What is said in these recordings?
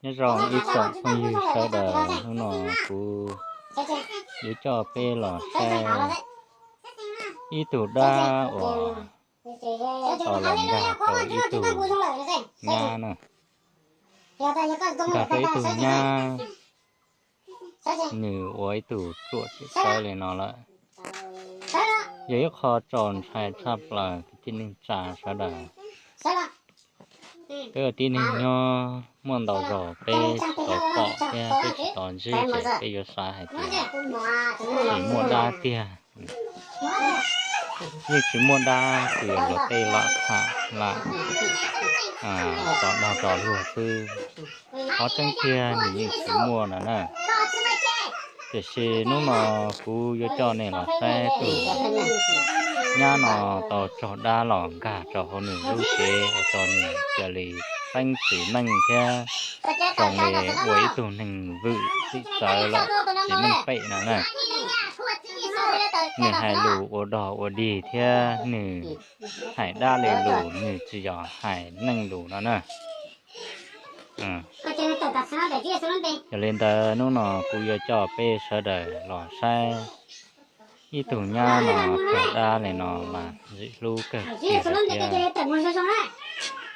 Nyob zoo ib tsoom phooj ywg sawv daws, hnub no kuv yuav coj peb los saib ib tug dab uas los nkag rau ib tug nyab na, nkag rau ib tug nyab, nws ua ib tug ruam txawv txawv li no lawm. Yog ib qho txaus ntshai tshaj plaws kwv tij neej tsa sawv daws. Peb ua tib neeg nyob muaj ntau zaus peb tsis tau pom thiab peb tsis tau ntsib ces peb yuav xav hais tias tsis muaj dab tiag. Yeej tsis muaj dab, tsuas yog luag tej lam tham lam tom dag tso luag xwb. Qhov tseeb tiag nws yeej tsis muaj no na. Tiam sis hnub no kuv yuav coj nej los saib tus nyab no tau raug dab los nkag rau hauv nws lub cev ua rau nws cia li feeb tsis meej thiab zoo li ua ib tug neeg vwm txim txawv lawm tsis meej pem no na. Nws hais lus ua dog ua dig thiab nws hais dab li lus, nws tsis yog hais neeg lus no na. Yog li ntawd hnub no kuv yuav coj peb sawv daws los saib ib tug nyab no raug dab li no mas ntxim hlub kawg kiag thiab.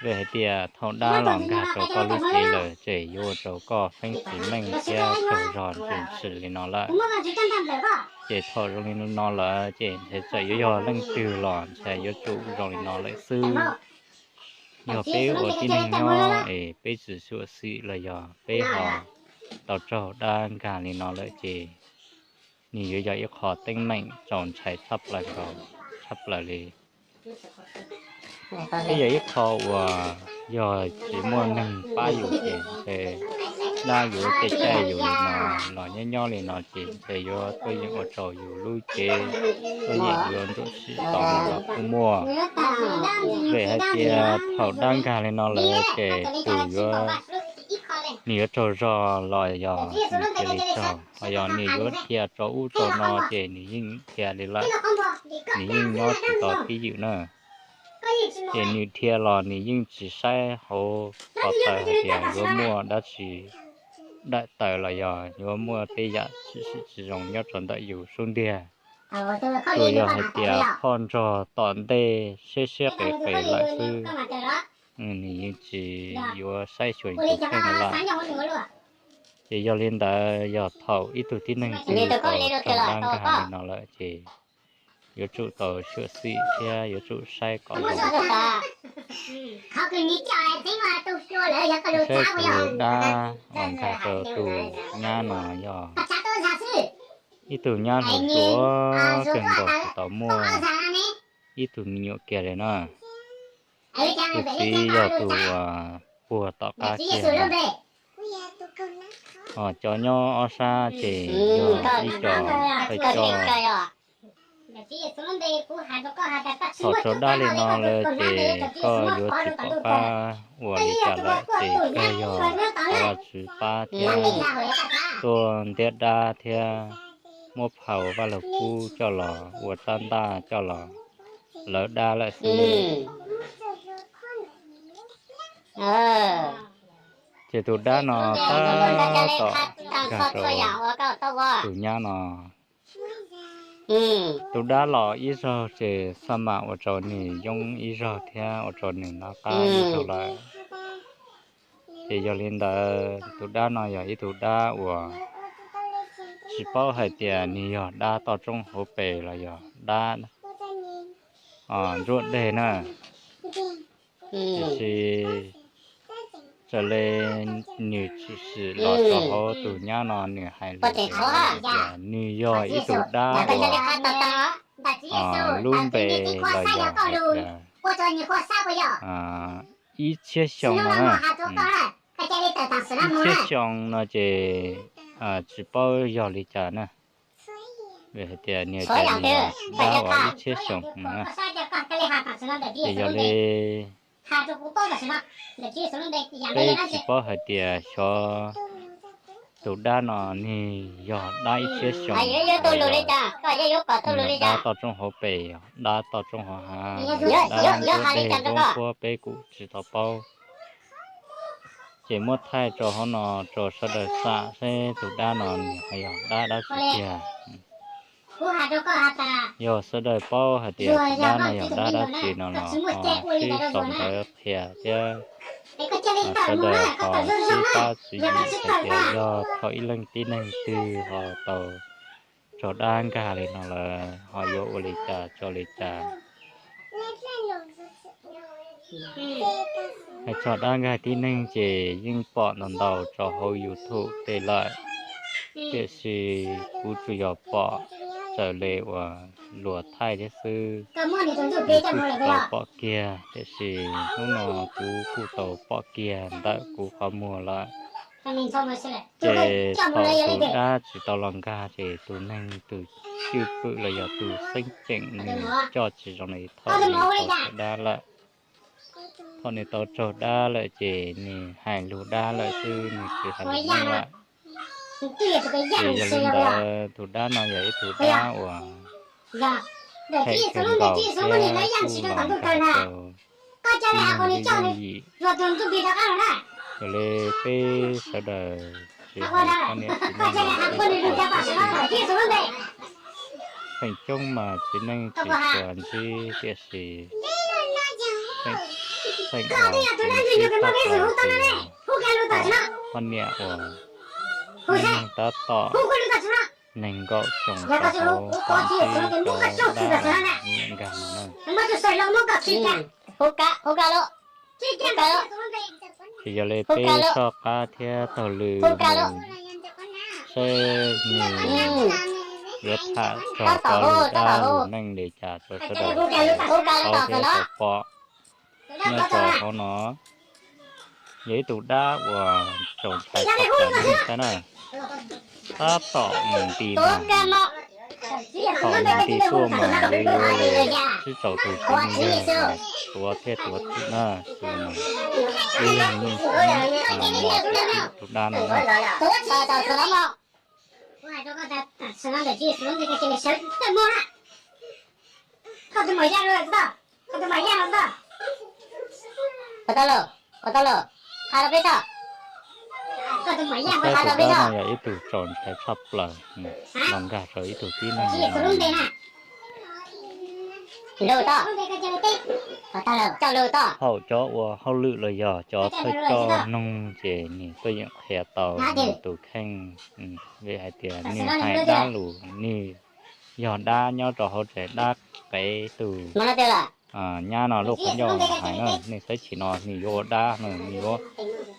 Vim hais tias thaum dab los nkag rau koj lub cev lawm ces yuav ua rau koj feeb tsis meej thiab tsaug zog ntshis li no lawm. Ces thaum zoo li no lawm ces ntshe txawm yuav yog leej twg los ntshe yuav tsum zoo li no lawm xwb. Yog peb ua tib neeg nyob es peb tsis xyuam xim los yog peb ho tau raug dab nkag li no lawm ces nws yuav yog ib qho teeb meem txaus ntshai tshaj plaws nkaus tshaj plaws li. Twb yog ib qho uas yog tsis muaj neeg pab yus ces ntshe dab yuav caij caij yus li no los nyob nyob li no ces ntshe yuav tuaj yeem ua rau yus lub cev, tuaj yeem yuav ntsuam sim tau los kuj muaj. Vim hais tias thaum dab nkag li no lawm ces tus yuav, nws yuav tsaug zog los yog nws cia li raug los yog nws yuav dhia rau ub rau no ces nws yeej dhia li lawm, nws yeej nyob tsis tau twj ywm na. Ces nws dhia los nws yeej tsis saib hauv ko taw hais tias yuav muaj dab tsi daim tawv los yog yuav muaj tej yam tsis zoo nyob rau ntawm yus xub ntiag. Tsuas yog hais tias phoj nrog tom ntej siab siab qis qis lawm xwb, nws yeej tsis yuav saib xyuas yus kheej lawm. Ces yog li ntawd yog thaum ib tug tib neeg twg tau raug dab nkag li no lawm ces yuav tsum tau xyuam xim thiab yuav tsum saib kom zoo. Saib tus dab uas nkag rau tus nyab no yog ib tug nyab hluas hluas kawg nkaus tsis tau muaj ib tug me nyuam kiag li na. Tus txiv yog tus uas puag tom qab kiag no. Ho cov nyob ob sab ces yog ib co thawj coj. Thaum raug dab li no lawm ces koj yuav tsis pom qab ua li cas lawm ces kawg yog thov Vajtswv pab thiab tuaj ntiab dab thiab muab phau Vaj Lug Kub coj los ua rab ntaj coj los lawv dab lawm xwb. Ces tus dab no tab tom nkag rau tus nyab no. Tus dab los ib zaug ces xab mam ua rau nws yoob ib zaug thiab ua rau nws nab qab ib zaug lawm. Ces yog li ntawd tus dab no yog ib tug dab uas tsis paub hais tias nws yog dab toj roob hauv pes los yog dab ntsuab deg na. Tiam sis raws li nws tshwm sim los rau hauv tus nyab no nws hais lus tias nws yog ib tug dab uas lub npe los yog hais tias ib txhiab xyoo no na, ib txhiab xyoo no ces tsis paub yog li cas na. Vim hais tias nws tias nws yog dab uas ib txhiab xyoo no na. Ces yog li peb tsis paub hais tias xyov tus dab no nws yog dab ib txhiab xyoo, dab toj roob hauv pes, dab toj roob hauv hav, dab ntsuab deg ntsuab puab peb kuj tsis tau paub. Ces muab thaij rau hauv no rau sawv daws xam seb tus dab no nws ho yog dab dab tsi tiag. Yog sawv daws paub hais tias tus dab no yog dab dab tsi no los ho sib sau ntawv qhia thiab sawv daws ho sib pab tswv yim hais tias yog thaum ib leeg tib neeg twg ho tau raug dab nkag li no lawm ho yuav ua li cas tso li cas. Hais txog dab nkag tib neeg ces yeej pom ntau ntau rau hauv YouTube tej lawm, tiam sis kuv tsuas yog pom raws li uas luag thaij thiab xwb, kuv tsis tau pom kiag, tiam sis hnub no kuv kuj tau pom kiag ntawm kuv qhov muag lawm. Ces thaum tus dab tsis tau los nkag ces tus neeg tus cwj pwm los yog tus xeeb ceem nws coj tsis zoo li thaum nws tau raug dab lawm. Thaum nws tau raug dab lawm ces nws hais lus dab lawm xwb, nws tsis hais lus neej lawm. Ces yog li ntawd tus dab no yog ib tug dab uas phem kawg nkaus thiab kuj los nkag rau ib lub yooj yim. Yog li peb sawv daws tsis hais poj niam txiv neej los tib si, feem coob mas txiv neej tsis tshua ntsib, tiam sis feem uas kuv ntsib tshaj plaws ces poj niam uas neeg tab tom nees nkaum xyoo rau hauv, ntsib cov dab uas nkag no na. Ces yog li peb soj qab thiab taug lw mus saib nws yuav tham txog cov lus dab lus neej li cas rau sawv daws tau paub thiab tau pom nyob rau hauv no. Yog ib tug dab uas txaus ntshai tshaj plaws, nej saib na. Tab tom mus nti mas, thaum mus nti tuaj mas yuav yuav li tsib rau tus txiv neej tuav thiab tuav twm na, tus ib leeg yeej mos tus dab no na. Saib tus dab no yog ib tug txaus ntshai tshaj plaws, los nkag rau ib tug tib neeg li no. Thaum cov ua hauj lwm los yog cov thawj coj noog ces nws tuaj yeem qhia tau nws tus kheej, vim hais tias nws hais dab lus, nws yog dab nyob rau hauv tsev dab qev tus nyab no lub qhov ncauj hais na, nej saib chim no nws yuav ua dab no, nws yuav,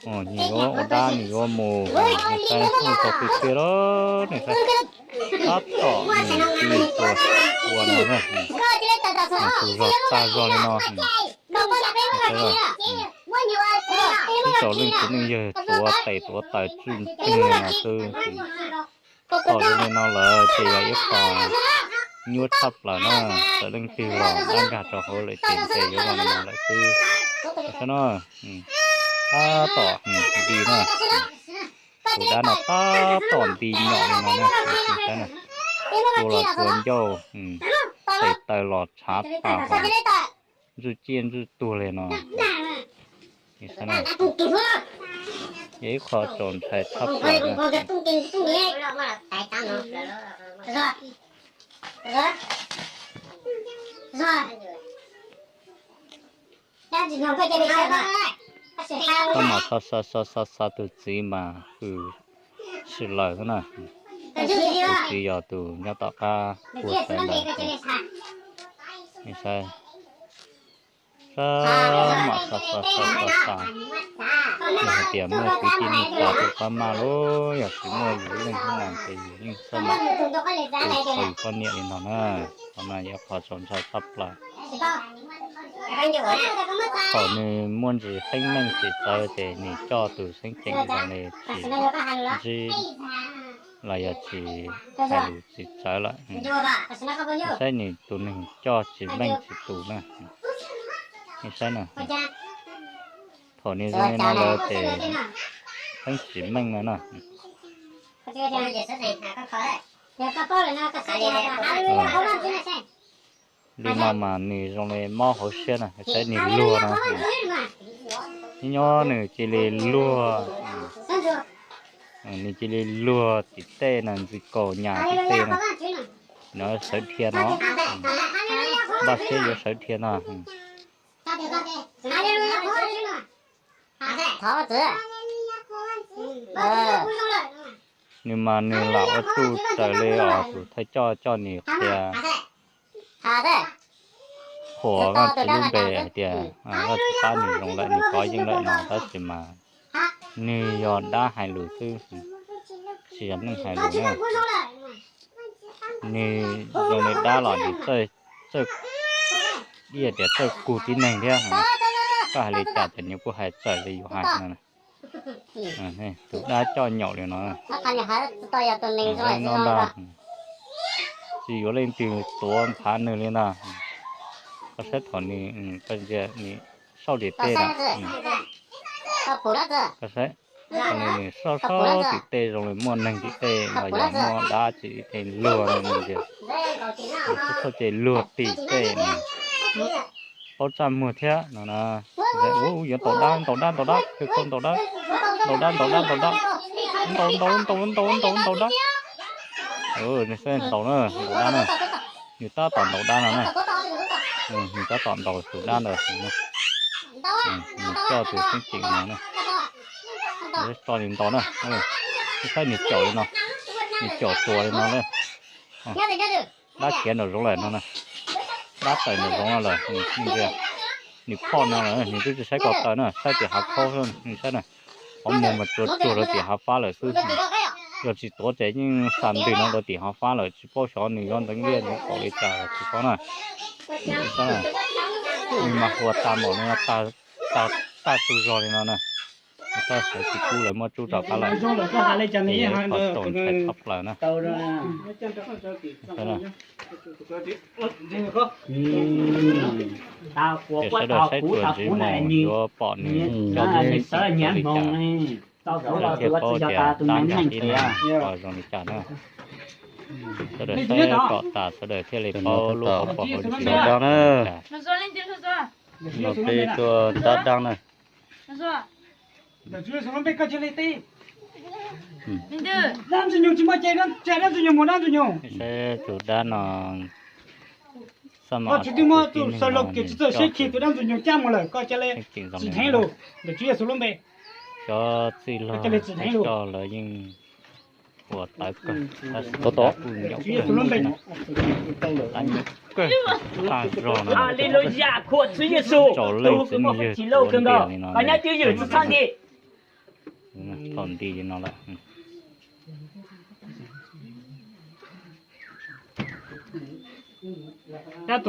nws yuav ua dab, nws yuav mus, nej saib, nws tau tiag tiag lawm, nej saib, tab tom nws nti tuaj ua no na, nws tus zog tag zog li no. Ib tsoom leej txiv neej yawg tuav tes tuav taw tswj ntswg li no xwb. Thaum zoo li no lawm ces yog ib qho nyuaj tshaj plaws na, txawm leej twg los dab nkag rau hauv lawm ces ntshe yuav zoo li no lawm xwb. Saib no, tab tom nti na, tus dab no tab tom nti nyom li no na, saib na, tua los tua ncauj, tes taw los tshav tas hos, ntswj ciaj ntswj tuag li no. Yog ib qho txaus ntshai tshaj plaws na. Koj mas xa xa xa xa xa tus txiv mas hws sim lawm xwb na. Tus txiv yog tus nyob tom qab puag saud ntawd. Saib, xa mam xa xa xa xa xa. Yog hais tias muaj kwv tij neej tsa tuaj pab maj los yog tsis muaj yus ib leeg xwb na ces yus yeej xab mam tus txhaw yus poj niam li no na. Qhov no yog qhov txaus ntshai tshaj plaws. Thaum nws muaj ntsis xeeb meej tsis txawv ces nws coj tus xeeb ceem zoo li tsis ntsib los yog tsis hais lus tsis txawv lawm. Saib nws tus neeg coj tsis meej tsis tus na. Saib na, thaum nws zoo li no lawm ces pheej tsis meej no na. Li no mas nws zoo li mob hauv siab na, saib nws luag no. Nyob nyob nws cia li luag, nws cia li luag tim tej no, ntxi kaus nyas tim tej no, nws sawv dhia no, npaj siab yuav sawv dhia no. Nws mas nws lam ua tsuj raws li os tus thawj coj coj nws qhia. Qhuas Vaj Tswv lub npe hais tias Vaj Tswv pab nws zoo lawm, nws kov yeej lawm no, tab sis mas nws yog dab hais lus xwb, tsis yog neeg hais lus na. Nws zoo li dab los nws txawj, ib yam tias txawj kug tib neeg thiab. Koj hais li cas ces nws kuj hais txawm li yus hais no. Tus dab coj nyaum li no, no ntag, tsis yuav leej twg tuav nthav nws li ntag. Koj saib thaum nws, koj ntsia nws sauj tim tej na, koj saib, nws sauj sauj tim tej zoo li muaj neeg tim tej los yog muaj dab tim tej luag no ntag. Sauj ces luag tim tej no, paub txaj muag thiab no na. Yuav ntaus dab, ntaus dab, ntaus dab, khawv koob ntaus dab, ntaus dab, ntaus dab, ntaus dab, ntaus ntaus ntaus ntaus ntaus ntaus dab. Nws ntaus na, ntaus dab na, nws tab tom ntaus dab no na, nws tab tom ntaus tus dab ntawd, nws coj tus xeeb ceem no na, tso nws ntaus na, saib nws caum li no, nws caum tuas li no na. Dab khiav nraum zoov lawm no na, dab tawm nraum zoov no lawm, nws phoj no lawm, nws twb tsis saib ko taw na, saib tim hav khaub, nws saib na, qhov muag mas tsuas tsuag rau tim hav fab lawm xwb. Yog tsis tuav ces yeej xa ntws no rau tim hav fab lawm, tsis paub xyov nws yuav nteev liaj nteev kaum li cas los tsis paub na. Nws mas huas tag npaum no, tag tug zog li no na. Koj sawv tsis kub lawv muab tsub rov qab lawm, ces yog ib qho txaus ntshai tshaj plaws na. Ces sawv daws saib txuas ntxiv mus yuav pom nws coj tus xeeb ceem ua li cas, sawv daws thiaj paub tias dab yog tib neeg los zoo li cas na. Sawv daws saib kom tas sawv daws thiaj li paub lub hauv paus hauv ntsis li cas. Los peb tuaj dab dab na. Saib tus dab no, xab mas tus tib neeg no nws coj tus xeeb ceem zoo li no, cov txwj laug coj lawv yeej ua tawv kawg, tab sis dab kuj nyaum kawg, dab nyaum kawg tag zog no. Tsaus leej txiv neej yawg tus ntiag li no, thaum nti li no lawm. Dab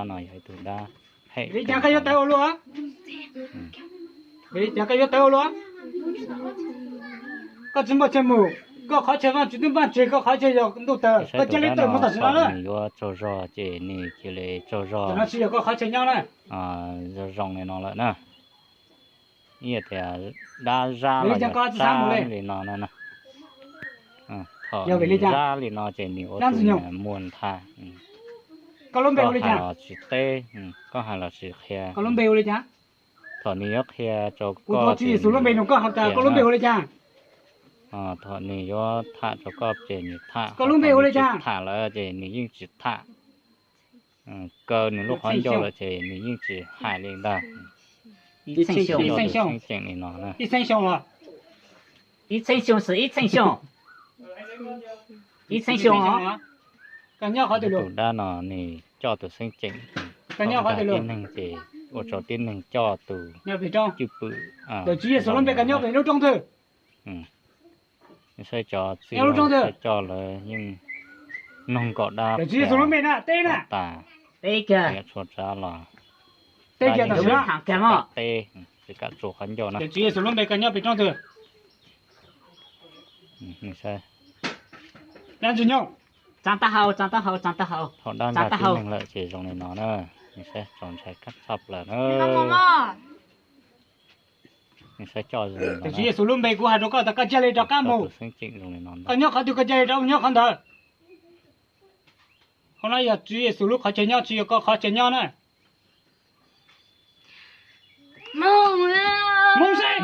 no yog ib tug dab phem. Li cas koj yuav tawv ua luaj? Li cas koj yuav tawv ua luaj? Koj tsis muaj chaw mus, koj qhov chaw Vaj Tswv twb npaj tseg, koj qhov chaw yog ntuj tawg, koj cia li tawm mus tam sim no na. Nws yuav tsaug zog ces nws cia li tsaug zog, tsis yog koj qhov chaw nyob na. Zoo zoo li no lawm na. Ib yam tias dab zab los yog dab li no na. Thaum nws zab li no ces nws ua tus muag ntha. Koj hais los tsis teb, koj hais los tsis qhia. Thaum nws yuav qhia rau koj ces nws qhia na. Thaum nws yuav tham rau koj ces nws tham, thaum nws tsis tham lawm ces nws yeej tsis tham. Kaw nws lub qhov ncauj lawm ces nws yeej tsis hais li ntag. Ib txheej xyoo, ib txheej xyoo, ib txheej xyoo, ib txheej xyoo, ib txheej xyoo, tus dab no nws coj tus xeeb ceem, tib neeg ces ua rau tib neeg coj tus cwj pwm. Saib cov txwj laug coj lawv yeej noog nkaum dab tas, txhua tsav los teb, tsis kam tsuas qhov ncauj na. Thaum dab ntag tib neeg lawm ces zoo li no na, nws saib txaus ntshai tshaj plaws na. Nws saib coj zoo li no. Tswv Yexus lub npe kuv hais rau koj tas koj cia li rov qab mus. Koj nyob qhov twg koj cia li rov nyob qhov ntawd. Qhov no yog Tswv Yexus lub qhov chaw nyob, tsis yog koj qhov chaw nyob na.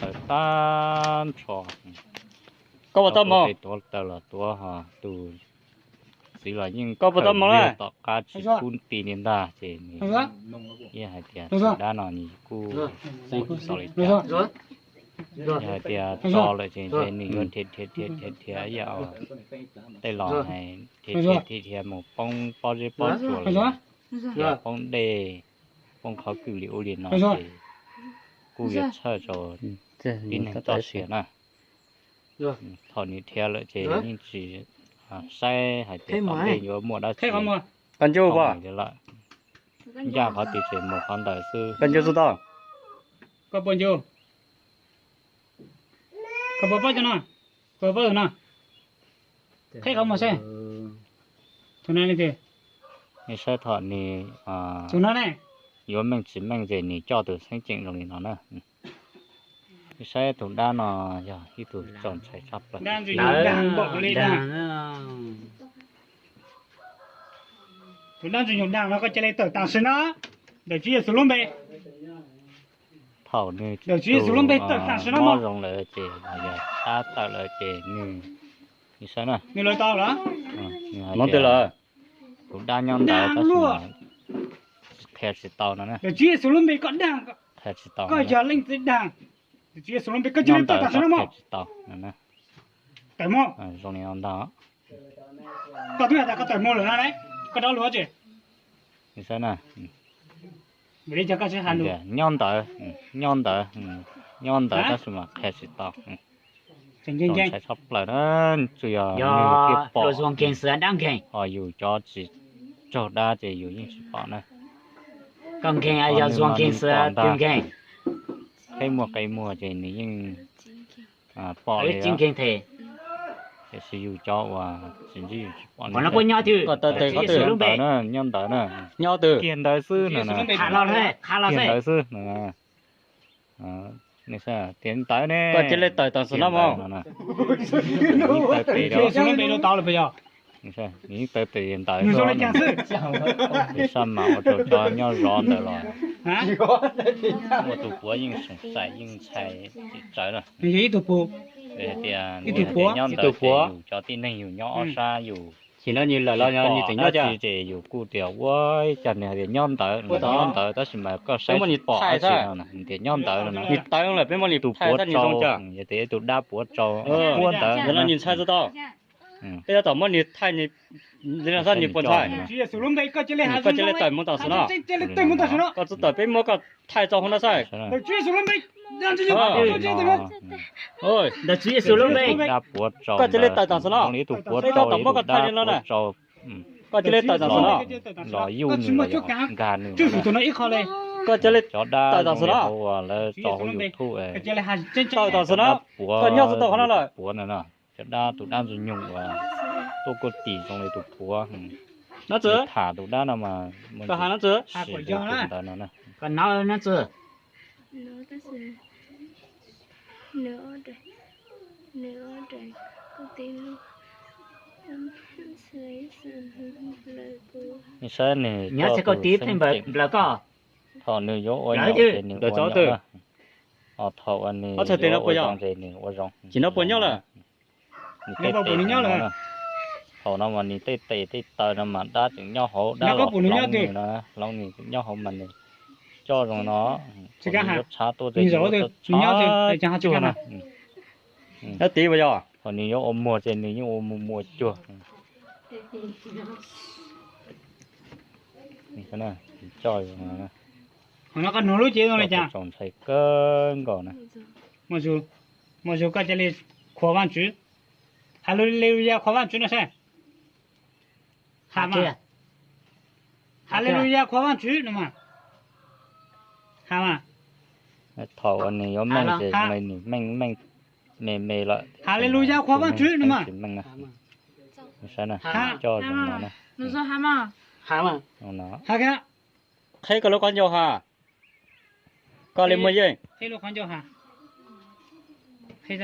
taw tag nrho. Koj puas tau mov? Tuav taw los tuav ho tus txiv los yeej koj puas tau mov tom qab tsis kub ti li ntag ces nws yeej hais tias tus dab no nws kuj tau li cas. Yog hais tias tso lawm ces ntshe nws yuav dhia dhia dhia dhia dhia ib yam tej los hais dhia dhia dhia dhia mus poob pob zeb pob tsuas los yog poob dej poob qhov kwj li ub li no ces kuj yuav txhawj rau tib neeg txoj sia na. Thaum nws dhia lawm ces yeej tsis saib hais tias tom ntej yuav muaj dab tsi lawm. Ncaj qhov twg ces mus qhov ntawd xwb. Koj puas ncu? Koj puas paub cov no? Koj puas paub tus no? Qhib qhov muag seb. Tus no ne. Nej saib thaum nws, tus no ne, yuav meej tsis meej ces nws coj tus xeeb ceem zoo li no na. Nej saib tus dab no yog ib tug txaus ntshai tshaj plaws. Tus dab ntxwg nyoog dag no koj cia li tawm tam sim no. Ntawm Tswv Yexus lub npe. Thaum nws, Ntawm Tswv Yexus lub npe tawm tam sim no mob zoo lawm ces, yog dab tawm lawm ces nws, nws saib na. Nws lawv tau lawm. Tus dab nyob ntawd tab sis qhia tsis tau no na. Ntawm Tswv Yexus lub npe koj dag, qhia tsis tau, koj yog leej txiv dag. Ntawm Tswv Yexus lub npe koj cia li tawm tam sim no mob. Tawm mob. Zoo li no ntag. Koj twb hais tias koj tawm mob lawm na, koj rov lus tsis? Nyob ntawd, nyob ntawd, nyob ntawd tab sis mas qhia tsis tau. Txaus ntshai tshaj plaws na, tsuas yog nws thiaj pom, ho yus cov tsis raug dab ces yus yeej tsis pom na. Koj nkeeg yog Zuag nkeeg xwb ntag. Qhib muag qe muag ces nws yeej pom li. Tiam sis yus cov uas tsis ntsib yus tsis pom. Koj taw tes qhov twg? Nyob ntawd na, nyob twg? Kiag ntawd xwb no, kiag ntawd xwb no. Tias ntawd ne, koj cia li tawm tam sim no mog. Taw tes, nws yeej taw tes ntawd xwb. Sab mas ua rau cov nyob zov ntawd los muaj tus puav yeej soom xais yeej ntshai tsis tsawv na. Hais tias nws hais tias nyob ntawd ces yus cov tib neeg yus nyob ob sab yus tsis pom dab tsi ces yus kuj tias ua cas nws hais tias nyob ntawd, nyob ntawd tab sis mas koj saib tsis pom dab tsi no, nws tias nyob ntawd no na. Tus puav tsau, yog tias tus dab puav tsau puab ntawd. Peb tab tom muab nws thaij, nws puas ntshai? Koj cia li tawm mus tam sim no. Koj txhob tawm, peb muab koj thaij tso hauv no saib. Ntawm Tswv Yexus lub npe, koj cia li tawm tam sim no. Peb tab tom muab koj thaij li no na. Koj cia li tawm tam sim no. Koj cia li tawm tam sim no. Tawm tam sim no. Koj nyob tsis tau qhov no lawm. Cov dab, tus dab ntxwg nyoog uas tuaj kuj tim zoo li tus puav. Nab Txwv, tham tus dab no mas, koj has Nab Txwv, ntawd no na. Koj hnov Nab Txwv. Nej saib nws, nyob tsis koj tiv pheej nplawm koj. Thaum nws yuav ua nyob ces nws ua nyob, thaum uas nws yuav ua zoo ces nws ua zoo. Tsis nov puas nyob lawm. Nws tej tes, thaum no mas nws tej tes tej taw no mas dab tseem nyob hauv, dab los hloov nws no, hloov nws nyob hauv mas nws coj zoo no. Thaum nws yuav tshav tuaj ces nws yuav tshav cuag no. Thaum nws yuav ua muag ces nws yeej ua muag cuag. Coj zoo no. Thaum no koj nug lub cev zoo li cas? Txaus ntshai kawg nkaus na. Mas yus koj cia li qhuas Vaajtswv. Haleluya qhuas Vaajtswv no saib. Ha mas. Haleluya qhuas Vaajtswv no mas. Ha mas. Thaum uas nws yuav meej ces nws meej meej me me lawm. Haleluya qhuas Vaajtswv no mas. Saib na, coj zoo no na. Ha mas. Qheb koj lub qhov ncauj ha. Koj li muaj yeej. Qheb lub qhov ncauj ha. Qheb.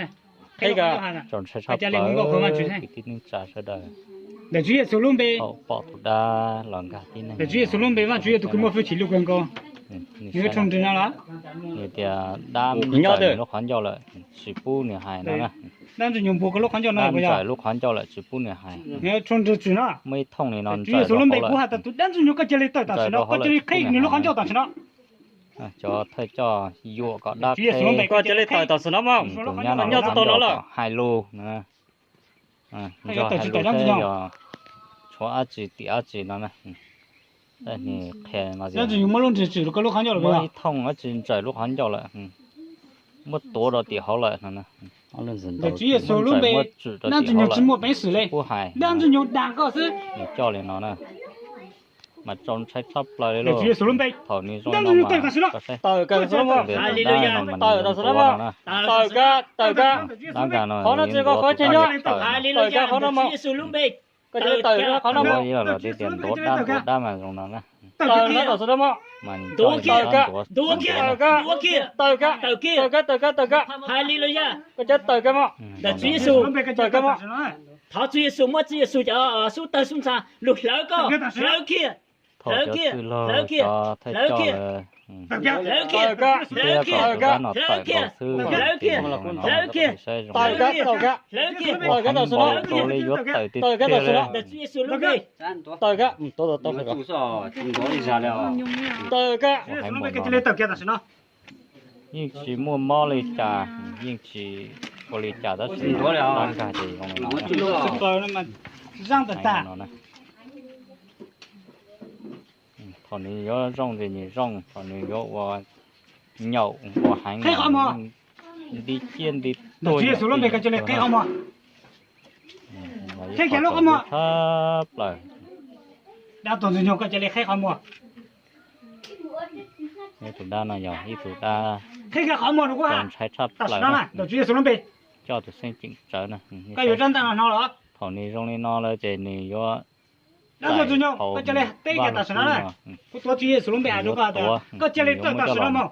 Qheb ka. Txaus ntshai tshaj plaws kwv tij neej tsa sawv daws. Ntawm Tswv Yexus lub npe, thaum pom tus dab los nkag tib neeg, Tswv Yexus lub npe, Vajtswv yog tus kws muaj hwj chim loj kawg nkaus. Nws rho nrws no los? Nws tias dab nws lub qhov ncauj lawm, tsis pub nws hais no na. Dab ntxwg nyoog npuag koj lub qhov ncauj no, dab nws lub qhov ncauj lawm tsis pub nws hais. Rho nrws txwm no. Muaj ib thooj li no. Tswv Yexus lub npe kuv hais tias tus dab ntxwg nyoog koj cia li tawm tam sim no, koj cia li qheb nws lub qhov ncauj tam sim no. Cov thawj coj yuam kom dab qheb. Koj cia li tawm tam sim no mas. Tus nyab no lub qhov ncauj hais lus no. Nrog hais lus xwb, yog tshuav dab tsi tim dab tsi no na. Dab ntxwg nyoog muab lub nrig txwm rau koj lub qhov ncauj lawm, muab ib thooj dab tsi ntsaws lub qhov ncauj lawm, muab tuav rau tim hauv lawm no. Ntawm Tswv Yexus lub npe, dab ntxwg nyoog tsis muaj peev xwm li, dab ntxwg nyoog dag koj xwb. Nws coj li no na, mas txaus ntshai tshaj plaws li. Ntawm Tswv Yexus lub npe, thaum nws zoo li no mas tawm ka, tawm ka, tawm ka, tawm ka, dab nkag no, qhov no tsis koj qhov chaw nyob, tawm ka qhov no mas. Koj cia li tawm qhov no mas. Ib los tias ntuav dab, ntuav dab mas zoo no na. Tawm ka, tawm ka, tawm ka, tawm ka, tawm ka, tawm ka, tawm ka. Koj cia li tawm ka mas. Ntawm Tswv Yexus, tawm ka mas. Thov Tswv Yexus muab Tswv Yexus cov xub tawg xub ntxha lug hlawv koj, hlawv kiag, hlawv kiag, hlawv kiag, hlawv kiag, hlawv kiag, hlawv kiag, hlawv kiag, hlawv kiag, hlawv kiag, hlawv kiag, hlawv kiag, hlawv kiag. Ntawm Tswv Yexus lub npe, tawm ka, tawm ka, tawm ka, yeej tsis muaj mob li cas, yeej tsis ua li cas tab sis dab nkag ces zoo li no. Thaum nws yuav zoo ces nws zoo, thaum nws yuav ua nyaum ua heev, nti ciaj nti tuag. Tshab plaws. Dab tuag ntxwg nyoog koj cia li qheb qhov muag. Ib tug dab no yog ib tug dab txaus ntshai tshaj plaws na. Coj tus xeeb ceem tsawv na. Koj yuav rab ntaj no hnov los? Thaum nws zoo li no lawm ces nws yuav dab tuag ntxwg nyoog koj cia li teb kiag tam sim no na. Kuv tuav Tswv Yexus lub npe hais rau koj tias koj cia li tawm tam sim no mus.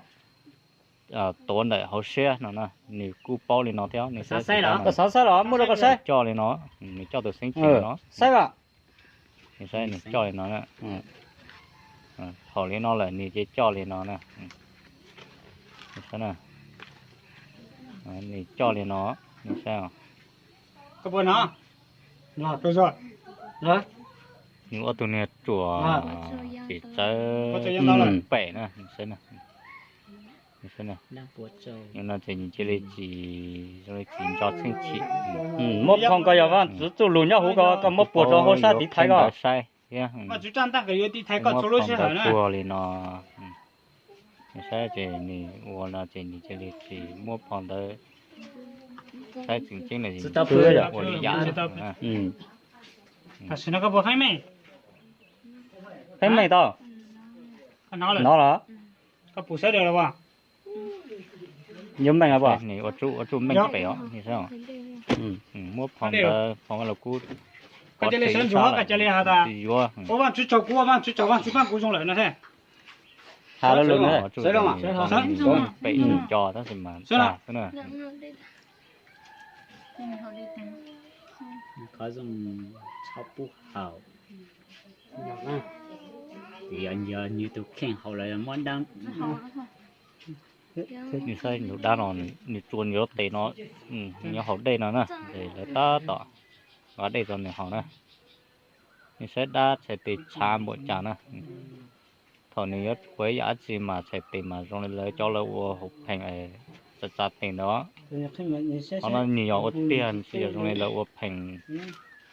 Tuav ntawm hauv siab no na, nws kuj paub li no thiab, nws xav saib los, muab rau koj saib. Coj li no, nws coj tus xeeb ceem no. Saib os. Nws saib nws coj li no na. Thaum li no lawm nws ces coj li no na. Nws coj li no, nws saib. Nws ua tus niag ruam ces tsawv pem na. Nws no ces nws cia li tsis zoo li tsis nco txheej chim. Muab phau, koj yog Vaj Tswv txuj lus nyob huv ko, koj muab puag rau hauv sab tiv thaiv koj. Tiv thaiv koj txhua lub sij hawm na. Puag li no, nws saib ces nws ua no ces nws cia li tsis muab phau ntawd saib tseem ceeb li. Tam sim no koj puas feeb meej? Feeb meej tau. Hnov los? Koj puas sawv daws los as? Yuav meej as? Ua tsuj meej pem os. Muab phau ntawd, phau los kub. Koj cia li sawv ntxov, koj cia li has tas, ua Vaj Tswv tsaug, kuv ua Vaj Tswv tsaug, Vaj Tswv pab kuv zoo lawm no thiab. Has lus pem nco tab sis mas xwb na. Qhov zoo txhob pub haum. Yog nws tus kheej haum lawm muab dab. Nws saib tus dab no, nws tsuas nws yuav tes no, nws yuav haus dej no na, ces lawv tab tom nqa dej rau nws haus na. Nws saib dab txhais tes tshav npaum cas na. Thaum nws yuav ua ib yam dab tsi mas txhais tes mas zoo li lawv cov lawv ua hauv pheem tsa tsa tes ntawd. Qhov no nws yog ua tiag, nws tsis yog zoo li lawv ua pheem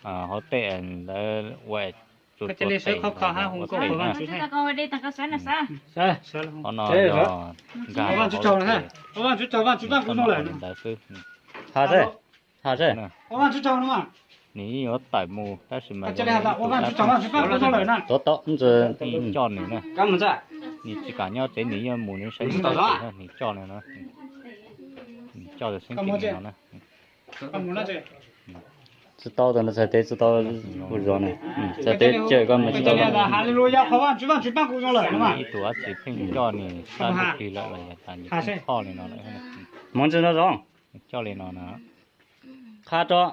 hauv tej lawv ua tsuas tsuas tes ua pheem na. Qhov no yog nkag hauv li ntawd xwb. Nws yeej yuav tawm mus tab sis mas coj nws na, nws tsis kam nyob tsev, nws yeej mus nws saib nws tau, nws coj li no, nws coj tus xeeb ceem no na. Tsis tau, txhais tes tsis tau ua zog na. Txhais tes cawm koj mus tsis tau. Ib tug dab tsi pheej coj nws sab ntuj plig lawm los yog tas nws pheej choj li no lawm. Nws coj li no na. qha rau.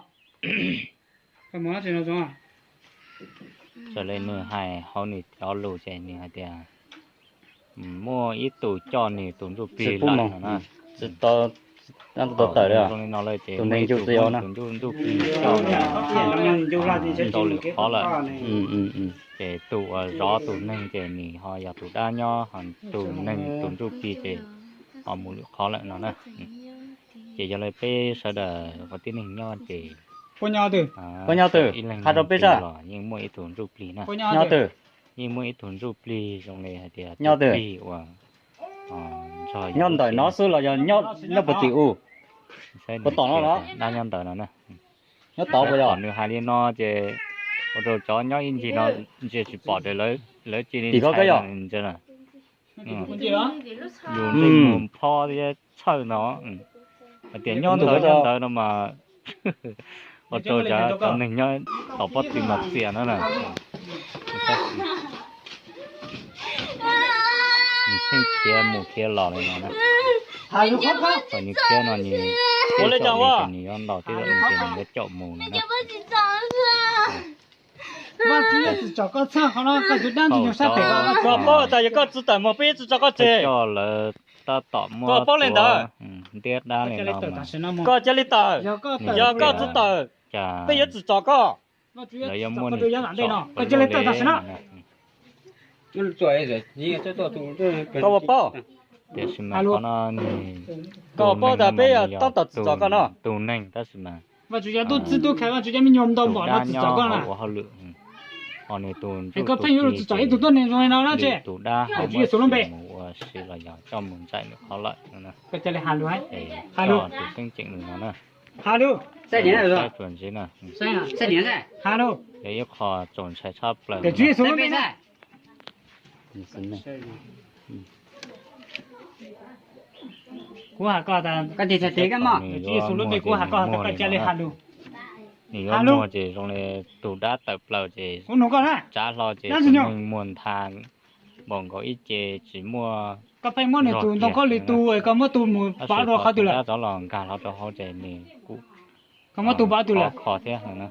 Raws li nws hais hauv nws cov lus ces nws hais tias muaj ib tug coj nws tus ntsuj plig lawm no na. Tsis tau tawm li. Zoo li no lawm ces muaj ib tug muab tus ntsuj plig coj nws rau lwm qhov lawm. Ces tus uas zov tus neeg ces nws ho yog tus dab nyob, ho tus neeg tus ntsuj plig ces ho mus lwm qhov lawm no na. Ces yog li peb sawv daws ua tib neeg nyob ces, puab nyob twg, qha rau peb sab los yeej muaj ib tug ntsuj plig na. Nyob twg? Yeej muaj ib tug ntsuj plig zoo li hais tias tus plig uas nyob ntawm no xwb los yog nyob puag tim u? Puag tom no los? Dab nyob ntawd no na. Nyob tod puas yog? Nws hais li no ces ua rau cov nyob ib ncig no ntsia tsis pom ces lawv cia li ntshai ntsia na. Yus ntsej muag phob thiab txhawj no, hais tias nyob ntawd nyob ntawd no mas ua rau cov neeg nyob tom pob tw mas txias no na. Nws pheej khiav mus khiav los li no na. Thaum nws khiav no nws, ua li cas nws yuav ntaus thiab nws ces nws yuav caum mus no na. Vaj Tswv yuav tsis tsom koj txhawj qhov no, koj tus dab ntxwg nyoog sab pem ko. Koj paub tas yog koj tsis tawm mus peb yuav tsis tso koj tseg. Koj paub li ntawd. Ntiab dab li no koj cia li tawm. Yog koj tsis tawm, peb yuav tsis tsom koj. Koj cia li tawm tam sim no. Koj puas paub? Tiam sis mas qhov no nws, koj paub tas peb yuav tab tom tsis tsom koj no. Tus neeg tab sis mas Vaj Tswv cov tub txib tub kha, Vaj Tswv cov me nyuam ntau npaum no tsis tsom koj na. Ua hauj lwm, ho nws tus ntsuj, koj pheej yuav tsis tsom ib tug tuab neeg zoo li no na tse. Tus dab hauv Tswv Yexus lub npe ua si los yog coj mus ntsais lwm qhov lawm no na. Koj cia li has lus, has lus, tus tseeb tseem lus no na. Has lus, tsuas ntseeg na. Has lus, yog ib qho txaus ntshai tshaj plaws. Tswv Yexus lub npe na. Kuv has koj tas, Tswv Yexus lub npe kuv has koj tas koj cia li has lus. Nws yuav muag ces zoo li tus dab tawm plaws ces, kuv nug koj na, tsav hlo ces tus neeg muag ntha npaum nkaus ib ce tsis muaj. Koj pheej muab nws tus ntoo khaub lig tu es koj muab tu mus pov dua qhov twg lawm? Dab rov los nkag hlo rau hauv ces nws kuj, koj muab tu pov twg lawm? Kho thiab no na.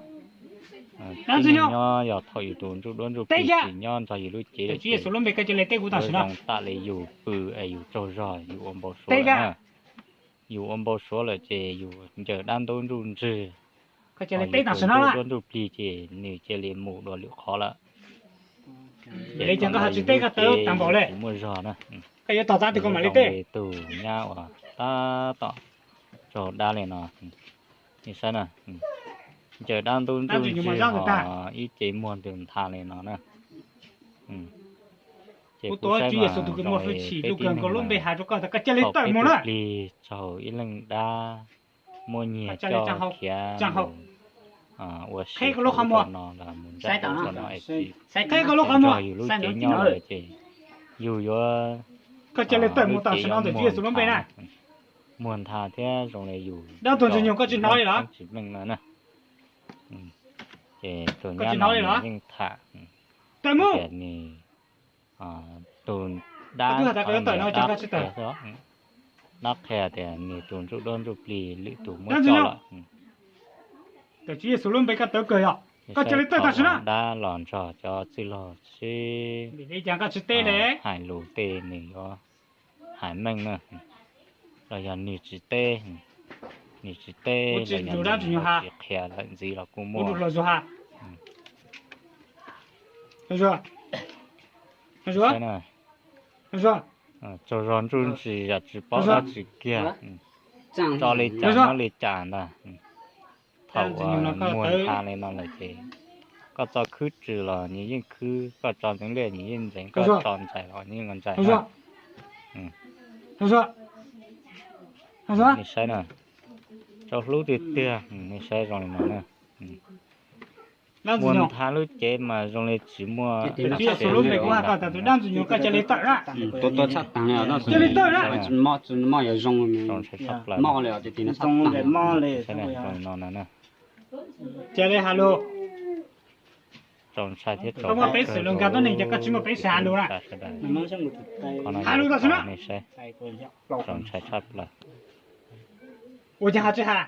Dab ntxwg nyoog, nyob yog thaum yus tus ntsuj duab ntsuj plig tsis nyob nrog yus lub cev, Tswv Yexus lub npe koj cia li teb kuv tam sim no. Zoo tam li yus pw es yus tsaug zog yus ua npau suav lawm na. Yus ua npau suav lawm ces yus ncaws dab ntub ntsuj ntswg, koj cia li teb tam sim no, ntsuj duab ntsuj plig ces nws cia li mus dua lwm qhov lawm. Vim li cas koj ho tsis teb, koj tawv tag npaum li? Tsis muaj zog na. Koj yuav tog txav twg koj mam li teb. Tus nyab uas tab tom tsaug dab li no, nej saib na, ncaws dab ntub ntsuj ntswg ho ib ce muag ntws ntha li no na. Ces kuv saib mas zoo li peb tib neeg mas thaum peb tus plig tsaug ib leeg dab muab nyiag coj khiav mus ua si rau no los mus ntsais rau no es tsis nrog yus lub cev nyob lawm ces yus yuav, lub cev yuav muag ntha, muag ntha thiab zoo li yus tsis meej no na. Ces tus nyab no nws yeej tham tias nws, tus dab, dab qhia tias nws tus ntsuj duab ntsuj plig lwm tus muab coj lawm. Dab los nrog cov txwj laug sib hais lus tej nws yuav hais meej na, los yog nws tsis teb, nws tsis teb los yog nws tsis qhia lawm ntxiv los kuj muaj. Tsaug zog ntsuj ntsig yam tsis paub dab tsi kiag, tso li cas muab li cas ntag. Thaum uas muag ntha li no lawm ces koj txo khwb rws los nws yeej khwb, koj tso ntxeev liaj nws yeej ntxeev, koj tso ntsais los nws yeej ntxais na. Nej saib na, tsaus hlub tiag tiag, nej saib zoo li no na. Muag ntha lub cev mas zoo li tsis muaj, tsaus ntshai tshaj plaws. Tsaus ntshai thiab tsaus, koj muaj peev xwm los nkag tuab neeg ces koj tsis muaj peev xwm has lus na. Qhov no nej saib, tsaus ntshai tshaj plaws. Ua cas ho tsis has?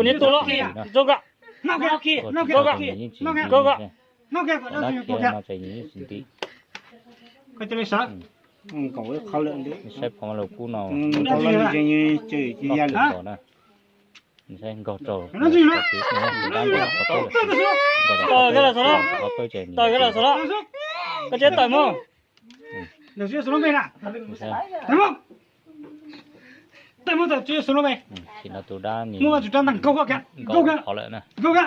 kuv niam tuag los zoo kawg, zoo kawg, zoo kawg, zoo kawg, dab khiav no ces yeej tsis nti. Saib phom Vaj Lug Kub no, nkaug na, saib nkaug rau, taws kawg los xav los, taws kawg los xav los, koj cia taws mus. Tsis no tus dab ni, nkaug lwm qhov lawm na, nkaug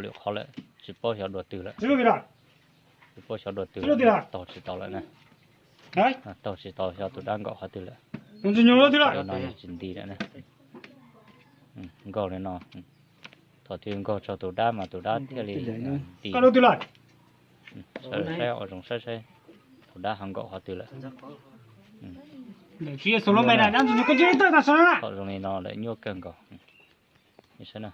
lwm qhov lawm, tsis paub xyov dua twg lawm, tsis paub xyov dua twg, taug tsis tau lawm na, taug tsis tau xyov tus dab nkaum qhov twg lawm, no tsis nti lawm na. Nkaug li no, thaum twg nkaug txog tus dab mas tus dab thiaj li nti. Saib ua zoo saib saib tus dab ho nkaum qhov twg lawm. Thaum zoo li no lawm nyuaj kawg nkaus. Saib na,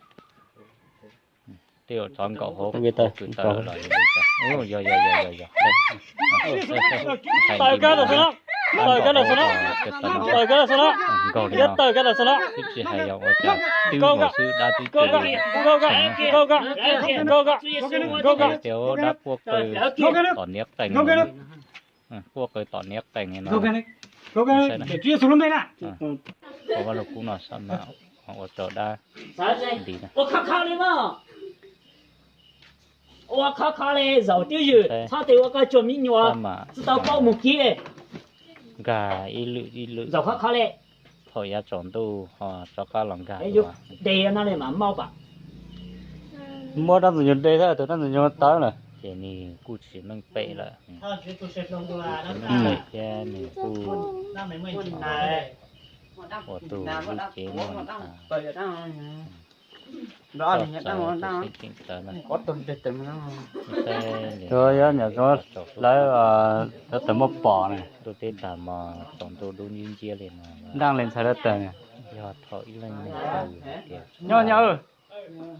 tej zaum tsov nkaum hauv kws taw los yog li cas. Yog yog yog yog yog. Taws kawg los xav los, taws kawg los xav los, taws kawg los xav los, nkaug li no, taws kawg los xav los, twb tsis hais yog ua cas, twb nkaus xwb dab twb nkaug kawg, nkaug kawg, nkaug kawg, nkaug kawg, tias dab quaj qw tom niab qees, quaj qw tom niab qees li no. Ua Vaj Lug Kub no xab mam ua rau dab nti na. Ua khov kho li mas, ua khov kho li, zaum twj ywm txhob tes ua koj tsuag me nyuam, tsis tau paub mus kib li. Nkag ib lwm ib lwm, zaum khov kho li. Thaum yav tsaus ntuj ho rov qab los nkag. Tes no li mas mob pam. Muab dab ntxwg nyoog de thiab tus dab ntxwg nyoog tawv lawm ces nws kuj tsis meej pem lawm. Nws kuj tsis meej pem thiab nws kuj ua tus lub cev no txawv, tus xeeb ceem txawv na. Yog nyam zoo lawv, lawv tawm muab pom na. Ntuj teb tag mog, tsaus ntuj dub nciab nciab li no, ntaaj li ntxhais lawv tawm. Yog thaum ib leeg neeg tau yus hais tias nyob nyob,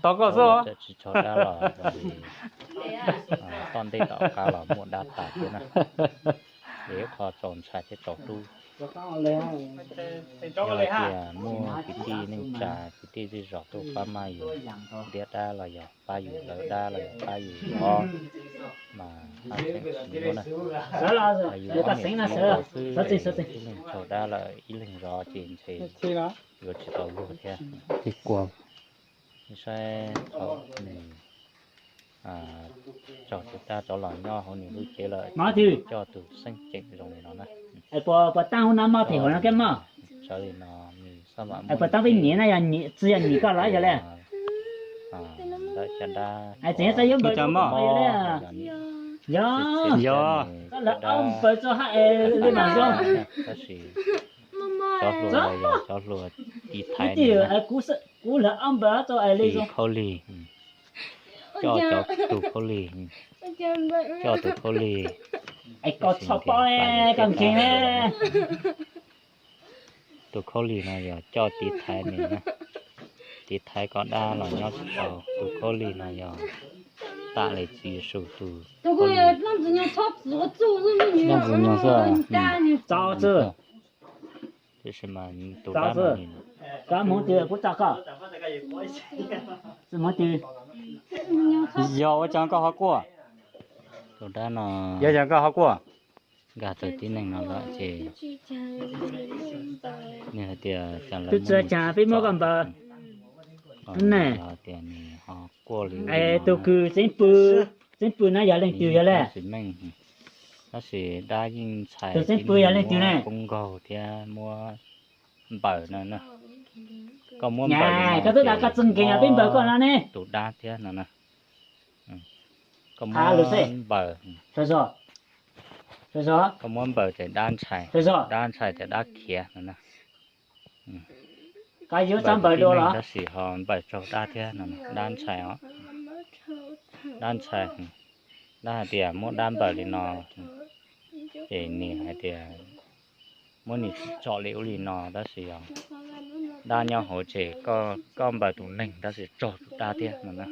tos koj xwb, tsis tso dab los li, tom ntej tom qab los muaj dab tas thiab na. Ces ib qho tsaus ntshai thiab tsaus dub. Yog tias muaj kwv tij neej tsa kwv tij zej zos tuaj pab maj yus ntiab dab los yog pab yus hlawv dab los yog pab yus zov mas haj tseem tsis muaj na. Yus ob niam txiv nkaus xwb, ib leeg tsaug dab lawm ib leeg zov ces ntshe yuav tsis tau luag thiab. Saib thaum nws tsaug tus dab rov los nyob hauv nws lub cev lawm, coj tus xeeb ceem zoo li no na. Sawv li no nws xab mam muab, tsis yog nyiam koj los yog li, ntawm caj dab, yog, yog, tab sis cov hluas los yog cov hluas tiv thaiv, kuv lawv ob npawg tus khaub lig, coj cov tus khaub lig, coj tus khaub lig, tus khaub lig no yog coj tiv thaiv nws na. Tiv thaiv kom dab los nyob tsis tau, tus khaub lig no yog tam li txiv Yexus tus khaub lig. Leej txiv nyuag xwb, txav txwj. Tiam sis mas tus dab no, koj hmoov twg kuv tso koj. Txwj hmoov twg? Yog ua cas koj ho quaj? Tus dab no, yog cas koj ho quaj? Nkag tau tib neeg no lawm ces nws hais tias, twb txawj cas peb muab koj npaws. Ne, tias nws ho quaj li. Es tus kws txeeb pw, txeeb pw na yog leej twg yog le? Tab sis dab yeej ntshai, tus txeeb pw yog leej twg ne? Poob nkaug thiab muab npaws no na. Koj muab npaws, koj twb tas koj txwj nkees yog peb npaws koj no ne. Tus dab thiab no na. Koj muab npaws, koj muab npaws ces dab ntshai, dab ntshai ces dab khiav no na. Koj yuav tso npaws dua los? Tab sis ho npaws raug dab thiab no, dab ntshai os. Dab ntshai, dab hais tias muab dab npaws li no, ces nws hais tias muab nws tsom li ub li no tab sis os, dab nyob hauv ces koj npaws tus neeg tab sis raug tus dab thiab no na.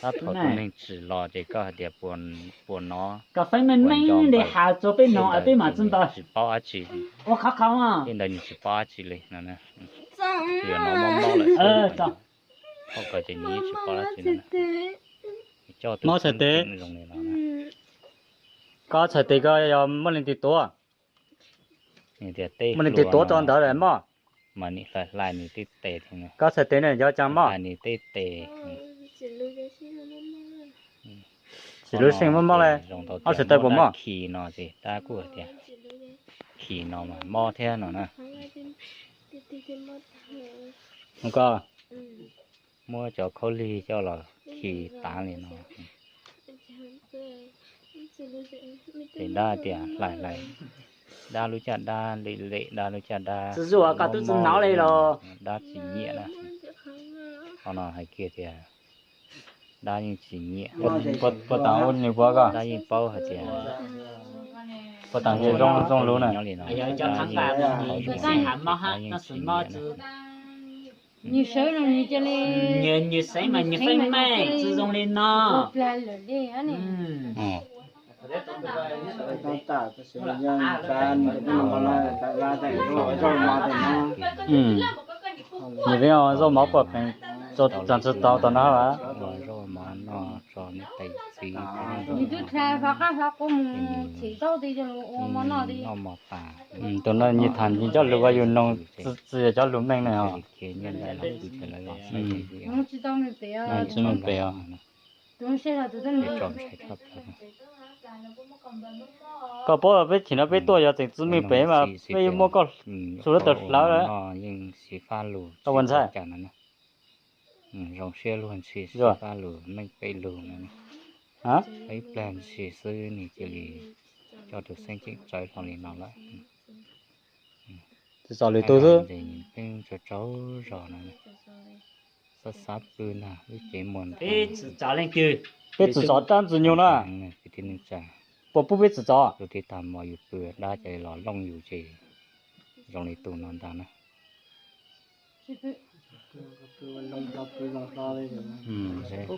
Tab tom tus neeg tsim los ces koj hais tias puas nov, koj feeb meej meej li has rau peb no peb mam txwj npaws. Tsis paub dab tsi, ua khov kho, tej ntawd nws tsis paub dab tsi li no. Yog nov mob mob lawm, ces nws tsis paub dab tsi no. Mob txhais tes zoo li no. Koj txhais tes koj yog muaj leej twg tuav? Muaj leej twg tuav rau ntawd lawm mog? Mas nws hlais hlais nws tej tes, koj txhais tes ne yog cas mog? Nws tej tes tsis lub seej mob mob li, ob txhais tes puas mob? Khi no ces dab kuj hais tias khi no mas mob thiab no na. Koj muab cov khaub lig coj los khi tav li no. Ces dab tias hlais hlais dab lub caj dab, lem lem dab lub caj dab, dab tsis nyiam na. Qhov no hais kiag tias dab yeej tsis nyiam. Puas tau ua nws puav koj? Dab yeej paub hais tias puas tau zoo zoo lub na. Nws sawv no nws cia li, nws xeev mas nws feeb meej txwj zoo li no. Nws peb zaub mov puas pheej tso tag tsis tau tom no lawm. Nws twb dlha hlawv qab hlawv qub mus thim zaub ti coj los ua mov noj ti. Tus no nws tham nws cov lus ua yus noog txi txi cov lus meej ne os. Tsis tau me pem os. Koj paub peb chim no peb tuaj yog tseem txwj me pem mas peb yuav muab koj txhua lub tawm hlawv lawm. Koj ua ntxhais zoo siab luag ntxhi, xib fab lus meej pem lug no, ib pliag ntxhi xwb nws cia li coj tus xeeb ceem tsawv hlo li no lawm. Tsis txom lwm tus xwb. Pheej tsaug tsaug zog no, xav xav pw ntag, lub cev muag ntag. Peb tsis txom dab ntxwg nyoog na. Kwv tij neej tsa, puas pub peb tsis txom? Tus tib tag hmo yus pw dab cia li los looj yus ces zoo li tus no ntag na.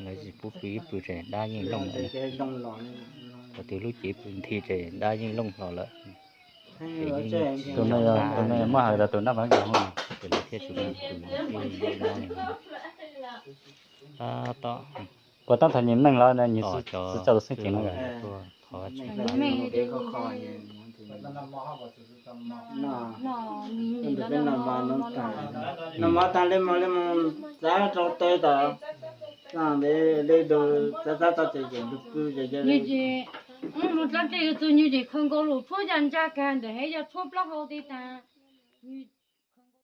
Lawv tsis pub pw ib pw ces dab yeej looj lawm. Thaum twg lub cev pw nthi ces dab yeej looj hlo lawm. Tus no muab hais tias tus nab npab nkaus, tus no thiaj tsis pw. Tab tom, puas tab tom nyiam neeg los nyiam txiv tsaus xeeb ceem no? Noj mov tag li mos li mus txav rau teb tom, ntev li tus txav txav tau ces nrug pw ces yog li. Mus dlaab dlej yuav txug nyuj ces khaws nkaus lug tshuab caj ntsa kag ntawm hev yog tshuab plaub hau ti taag. Nyuj